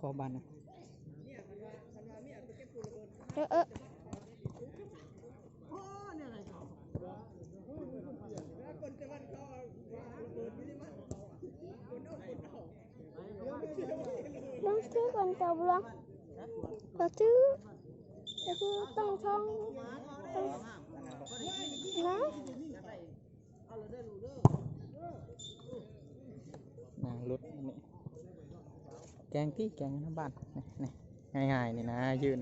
ບໍ່ບາດນະ ເອີ ເອີ ລອງຊື້ກ່ອນເຈົ້າບໍ່ລອງ ກໍຊື້ ກໍຊື້ຕ້ອງທ່ອງນະ. ນາງຫຼຸດນີ້ ແກງຕິ ແກງນຳບ້ານ ນີ້ ນີ້ ງ່າຍໆ ນີ້ນະ ຢືນ.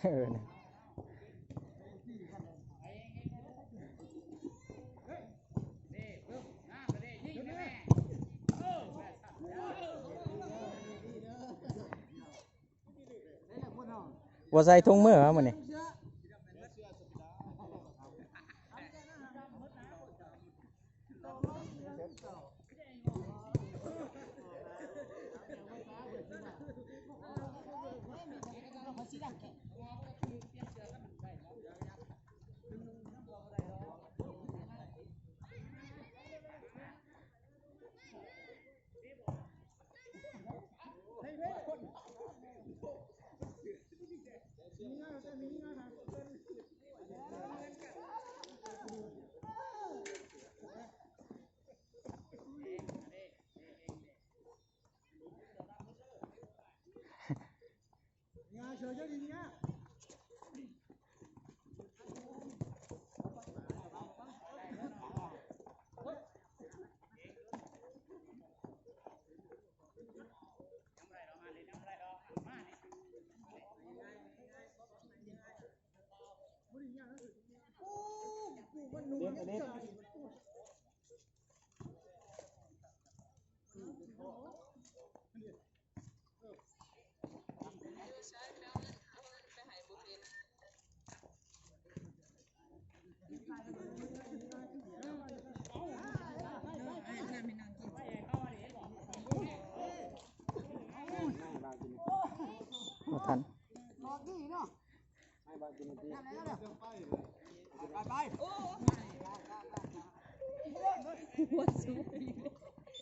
ເອີ ບໍ່ໃສ່ຖົງມືຫວາມື້ນີ້? ບໍ່ທັນ.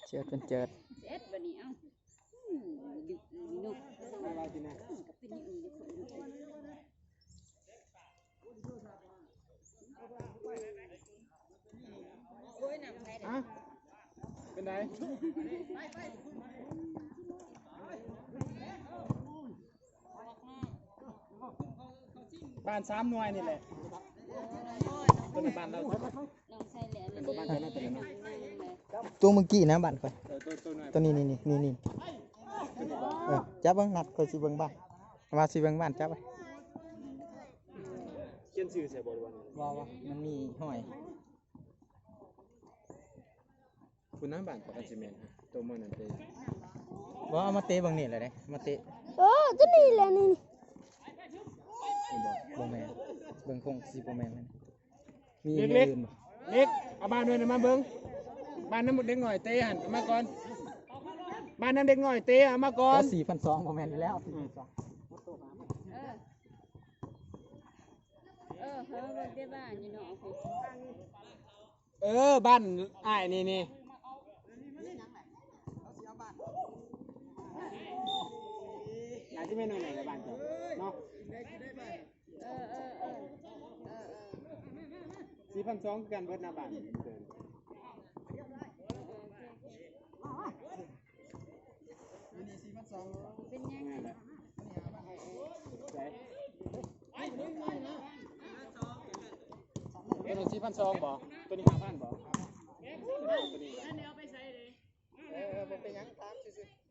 ເຈີດເປັນເຈີດ ເຈັດບັດນີ້ ເອົ້າ ອືມ ດຶກນີ້ເນາະ ເປັນຫຍັງອີກ ຮະ ເປັນໃດ? ບ້ານສາມໜ່ວຍນີ້ແຫຼະ ຕົວນັ້ນບ້ານລາວ ຕົວເມື່ອກີ້ນະບ້ານຂ້ອຍ ຕົວນີ້ ນີ້ໆ ເອີ ຈັບເບິ່ງ ນັດ ຂ້ອຍຊິເບິ່ງບ້ານ ວ່າຊິເບິ່ງບ້ານ ຈັບໄວ້ ຂຽນຊື່ໃສ່ບໍ່ ຫຼືວ່າ ບໍ່ ບໍ່ ມັນມີຫ້ອຍ. ພຸ້ນນະ ບ້ານປະກາຊິແມ່ນ ໂຕມື້ນັ້ນເຕະ ບໍ່ ເອົາມາເຕະເບິ່ງນີ້ແຫຼະເດ້ ມາເຕະ ເອີ ຕົວນີ້ແຫຼະ ນີ້ ນີ້ ເຫັນບໍ່ ບໍ່ແມ່ນ ເບິ່ງຄົງຊິບໍ່ແມ່ນ ມີ ເລັກ ມີອື່ນບໍ່ ເລັກ ເອົາບ້ານໜ່ວຍນັ້ນມາເບິ່ງ ບ້ານນຳເດັກນ້ອຍເຕະຫັ້ນ ເອົາມາກ່ອນ ບ້ານນຳເດັກນ້ອຍເຕະ ເອົາມາກ່ອນ ສີ່ພັນສອງ ບໍ່ແມ່ນຢູ່ແລ້ວ ສີ່ພັນສອງ ເອີ ເອີ ເຮົາເບິ່ງແຕ່ບ້ານຢູ່ເນາະ. ເອີ ບ້ານອ້າຍນີ້ ນີ້ ໜ້າຈະແມ່ນໜ່ວຍໃດລະບ້ານເຈົ້າເນາະ ເອີ ເອີ ເອີ ເອີ ເອີ ສີ່ພັນສອງ ຄືກັນເບິດນະບ້ານ ເປັນຫຍັງ ໂຕນີ້ສີ່ພັນສອງບໍ່? ໂຕນີ້ຫ້າພັນບໍ່? ໂຕນີ້ ເອີ ເອີ ບໍ່ເປັນຫຍັງ ຖາມຊື່ໆ.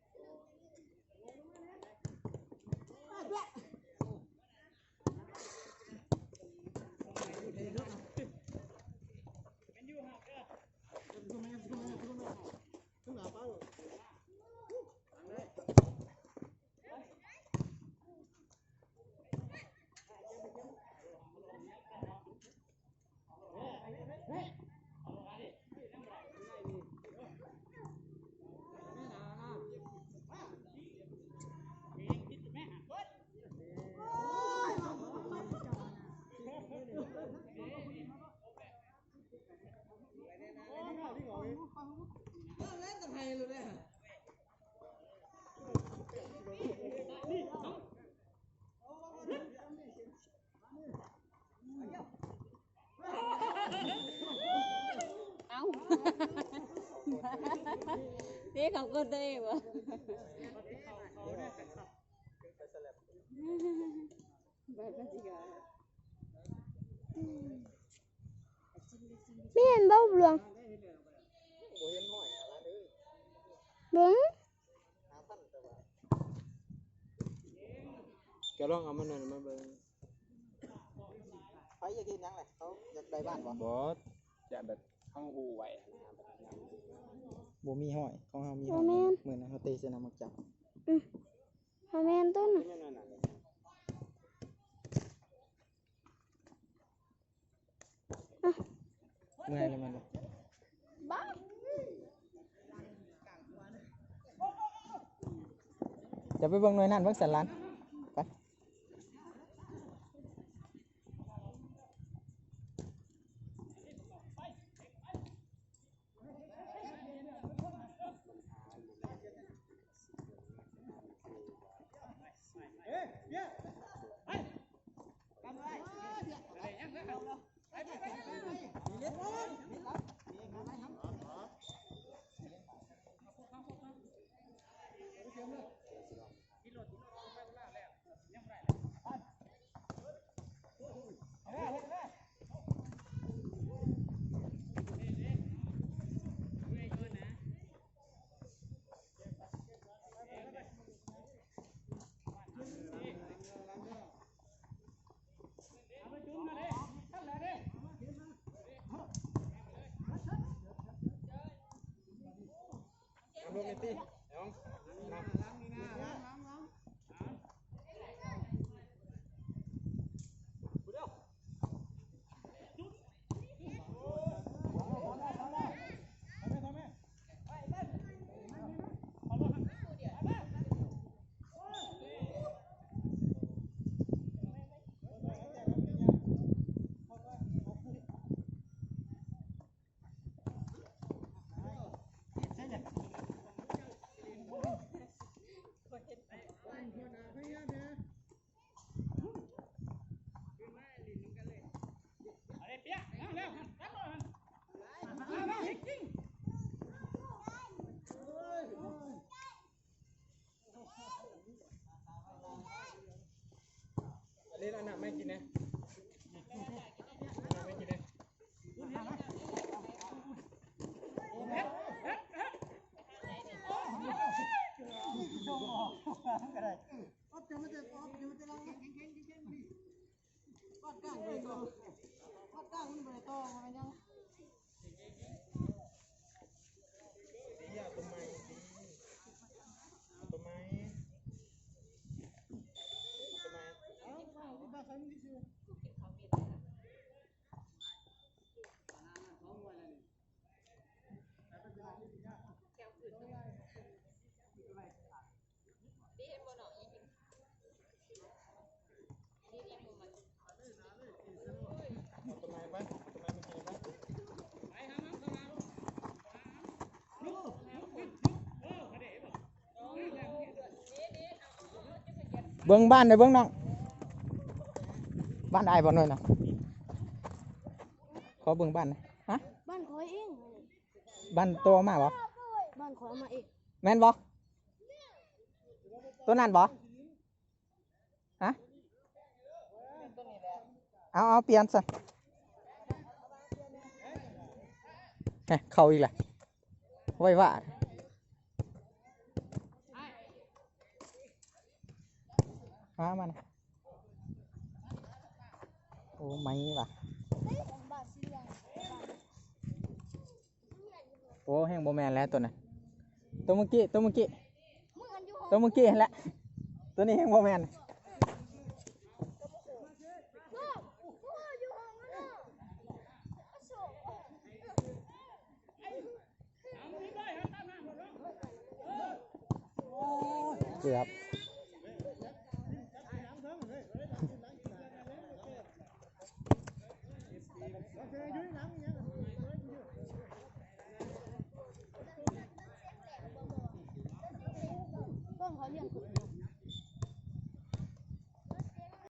ເ ເຂົາກົດໂຕເອງບໍ່? ແມ່ນບໍ່ຫຼວງ? ເບິ່ງ ຈະລອງເອົາມັນນັ້ນມາເບິ່ງ. ໃຜຢາກເຮັດຫຍັງແຫຼະ? ເຂົາຢາກໄດ້ບ້ານບໍ່? ບໍ່ ຈະແບບເຮົາຮູ້ໄວ້ ບໍ່ມີຫ້ອຍ ຂອງເຮົາມີຫ້ອຍ. ບໍ່ແມ່ນ ມື້ນັ້ນເຮົາເຕະໃສ່ນ້ຳໝາກຈັບ. ອື ບໍ່ແມ່ນໂຕນັ້ນ. ເມື່ອຍແລ້ວແມ່ນບໍ່? ບໍ່ ຈະໄປເບິ່ງໜ່ວຍນັ້ນເບິ່ງສັນຫຼານ ໄປ. ເລີນ ເອົານ້ຳມາໃຫ້ກິນແດ່ ເອົານ້ຳມາໃຫ້ກິນແດ່. ເບິ່ງບ້ານໄດ້ເບິ່ງນ້ອງ ບ້ານອ້າຍບໍ່ນ້ອຍນະ ຂໍເບິ່ງບ້ານນະ. ຮະ? ບ້ານຂ້ອຍເອງ. ບ້ານໂຕເອົາມາບໍ່? ບ້ານຂ້ອຍເອົາມາເອງ. ແມ່ນບໍ່? ໂຕນັ້ນບໍ່? ຮະ? ເອົາ ເອົາ ປ່ຽນຊະ. ເຂົ້າອີກແລ້ວ ໄວວ່າ. ຫາມັນ ໂອ້ ໄໝວ່າ. ໂອ້ ແຮ່ງບໍ່ແມ່ນແລ້ວໂຕນັ້ນ ໂຕມື້ກີ້ ໂຕມື້ກີ້ ໂຕມື້ກີ້ຫັ້ນແຫຼະ ໂຕນີ້ແຮ່ງບໍ່ແມ່ນ. ເກືອບ